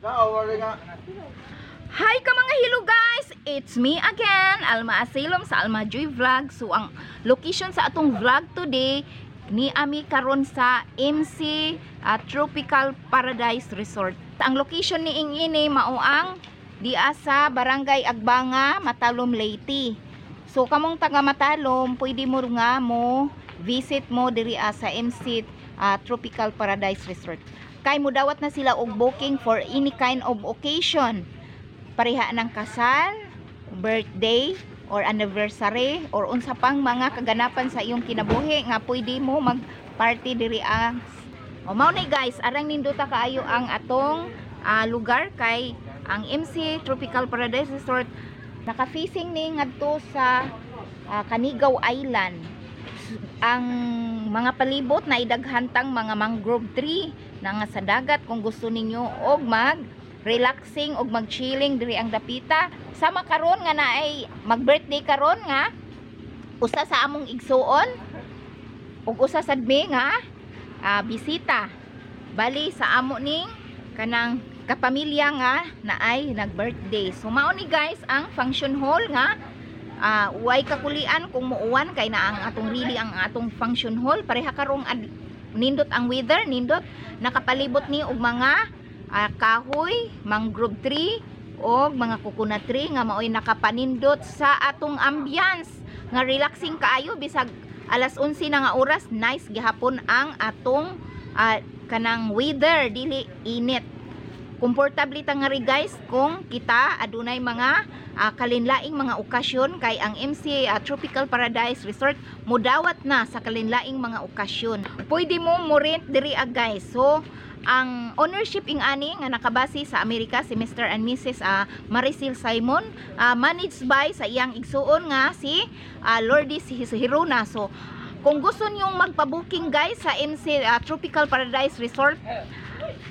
Hi ka mga hilo, guys! It's me again, Alma Asilom sa Alma Joy Vlog. So ang location sa atong vlog today ni ami karon sa MC Tropical Paradise Resort. Ang location ni ing ini mao ang dia sa Barangay Agbanga, Matalom, Leyte. So kamong taga Matalom, pwede mo nga mo visit mo diri sa MC Tropical Paradise Resort. Kay mo dawat na sila og booking for any kind of occasion, pareha ng kasal, birthday, or anniversary, or unsa pang mga kaganapan sa iyong kinabuhi nga pwede mo mag-party diri ah. O mao ni, guys, arang nindota kaayo ang atong lugar kay ang MC Tropical Paradise Resort naka-facing ni ngadto sa Canigao Island. Ang mga palibot na idaghantang mga mangrove tree na nga sa dagat kung gusto ninyo og mag relaxing og mag-chilling diri ang dapita. Sama karon nga naay mag-birthday karon nga usa sa among igsuon ug usa sad mi nga bisita. Bali sa amo ning kanang kapamilya nga naay nag-birthday. So mao ni, guys, ang function hall nga uway kakulian kung muuwan kay na ang atong really ang atong function hall. Pareha karong nindot ang weather, nindot nakapalibot ni og mga kahoy, mangrove tree og mga coconut tree nga maoy nakapanindot sa atong ambience nga relaxing kaayo. Bisag alas 11 na nga oras, nice gihapon ang atong kanang weather, dili init. Komportable ta nga ri, guys, kung kita adunay mga kalinlaing mga okasyon kay ang MC Tropical Paradise Resort mudawat na sa kalinlaing mga okasyon. Pwede mo mo rent diri ah, guys. So ang ownership ing ani nga nakabase sa Amerika si Mr. and Mrs. Maricel Simon, managed by sa iyang igsuon nga si Lourdes Hirona. So kung gusto niyong magpa-booking, guys, sa MC Tropical Paradise Resort,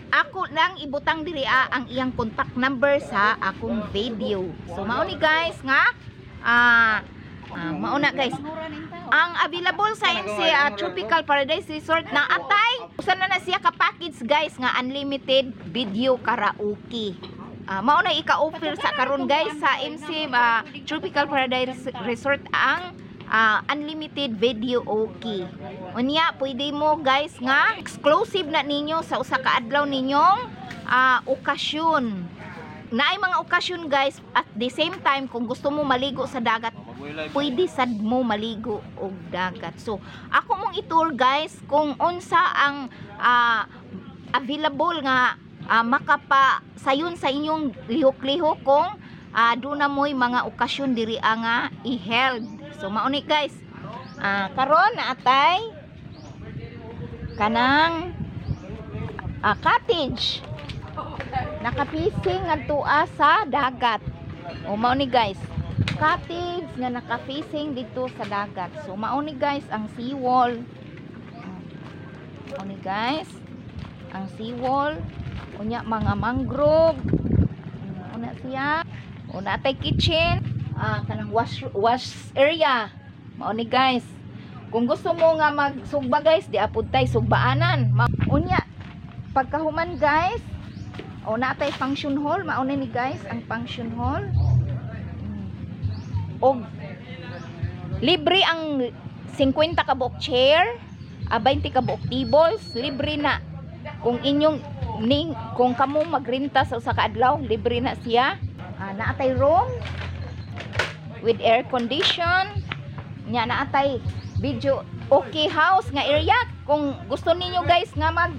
ako lang ibutang diri ang iyang contact number sa akong video. So mao ni, guys, nga mao na, guys. Ang available sa MC Tropical Paradise Resort na atay usa na na siya ka package, guys, nga unlimited video karaoke. Mao na ika-offer sa karon, guys, sa MC Tropical Paradise Resort ang unlimited video okay. Unya pwede mo, guys, nga exclusive na ninyo sa usa ka adlaw ninyong okasyon. Naay mga okasyon, guys, at the same time kung gusto mo maligo sa dagat, pwede sad mo maligo og dagat. So, ako mong i-tour, guys, kung unsa ang available nga makapa sayon sa inyong lihok-lihok kung duna mo'y mga okasyon diri nga i-held. So mao ni, guys. Karon naatay kanang cottage naka-facing ngadtua sa dagat. O mao ni, guys. Cottage nga naka-facing dito sa dagat. So mao ni, guys, ang seawall. Mao ni, guys, ang seawall. Unya mga mangrove. Una siya. Una atay kitchen, kanang wash wash area. Mao ni, guys. Kung gusto mo nga magsugba, guys, di apod tay sugbaanan. Unya pagkahuman, guys, o natay function hall, mao na ni, guys, ang function hall. Og libre ang 50 ka buok chair, 20 ka buok tables, libre na. Kung inyong ning kung kamo magrenta sa usa ka adlaw, libre na siya. Naatay room with air condition. Nya naatay video okay house nga area kung gusto ninyo, guys, nga mag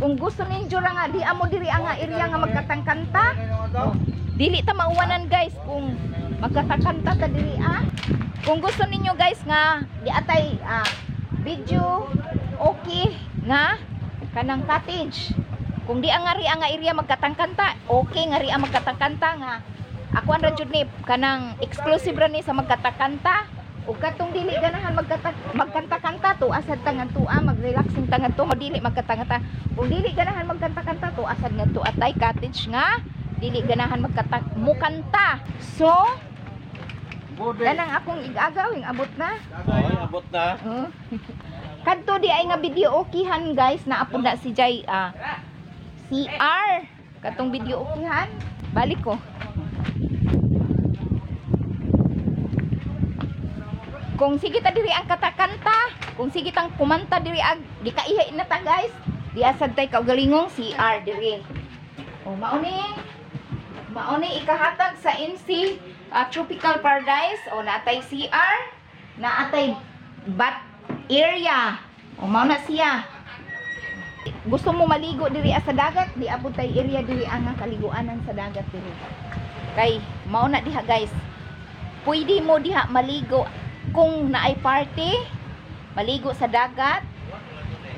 kung gusto ninyo ra nga di amo diri ang nga area nga magkatangkanta. Dili ta mauwanan, guys, kung magkatakanta ta diri ah. Kung gusto ninyo, guys, nga di atay video okay nga kanang cottage. Kung di ang nga ri ang nga area magkatangkanta, okay nga ri ang magkatangkanta nga ako ang ra jud ni kanang exclusive ra ni sa magkatakanta. Ug katong dili ganahan magkanta-kanta to asad ta ngadto mag-relaxing ta ngadto mo dili magkanta-kanta. Kung dili ganahan magkanta-kanta to asad ngadto atay cottage nga dili ganahan magkata mukanta. So kanang akong igagawing abot na. Ay, abot na. Oh. Kadto di ay nga video okihan, guys, na apod na si Jay CR. Katong video okihan. Balik ko. Kung sige ta diri ang katakanta, kung sige tang kumanta diri ag gikaihi na ta, guys. Di asad tay kaugalingong CR diri. O mao ni ikahatag sa MC Tropical Paradise. O natay CR, naatay bat area. O mao na siya. Gusto mo maligo diri sa dagat, di abot tay area diri ang nga kaliguanan sa dagat diri. Kay mao na diha, guys. Pwede mo diha maligo kung naay party, maligo sa dagat.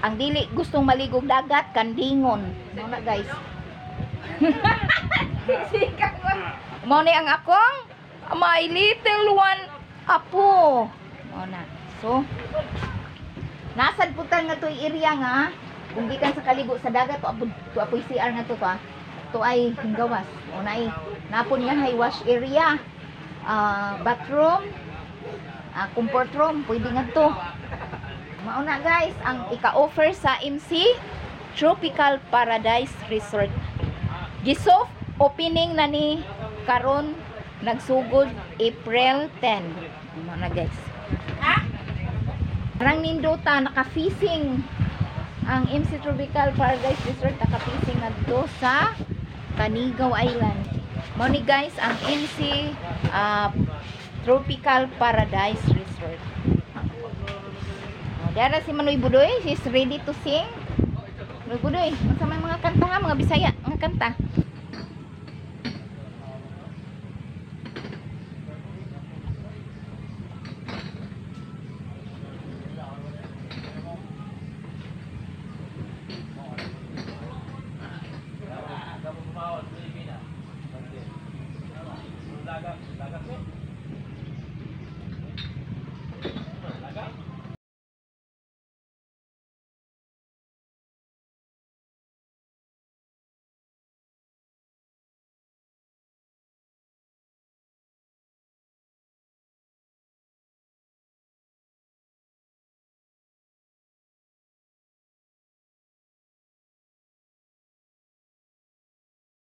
Ang dili gustong maligo dagat, kandingon. Mao na, guys. Mao ni ang akong my little one apo. Mao na. So, nasad putan nga to'y area nga kung gikan sa kaligo sa dagat to abod to apoy CR nga to to ah. To ay hinggawas. O na ay napon nga hay wash area. Bathroom, comfort room, pwede nga to. Mao na, guys, ang ika-offer sa MC Tropical Paradise Resort. Gisoft opening na ni karon nagsugod April 10. Mao na, guys. Parang nindota naka-facing ang MC Tropical Paradise Resort, naka-facing ngadto sa Canigao Island. Mao ni, guys, ang MC Tropical Paradise Resort. Oh, dara si Manoy Budoy, she's ready to sing. Manoy Budoy, unsa may mga kanta ha, mga Bisaya nga kanta?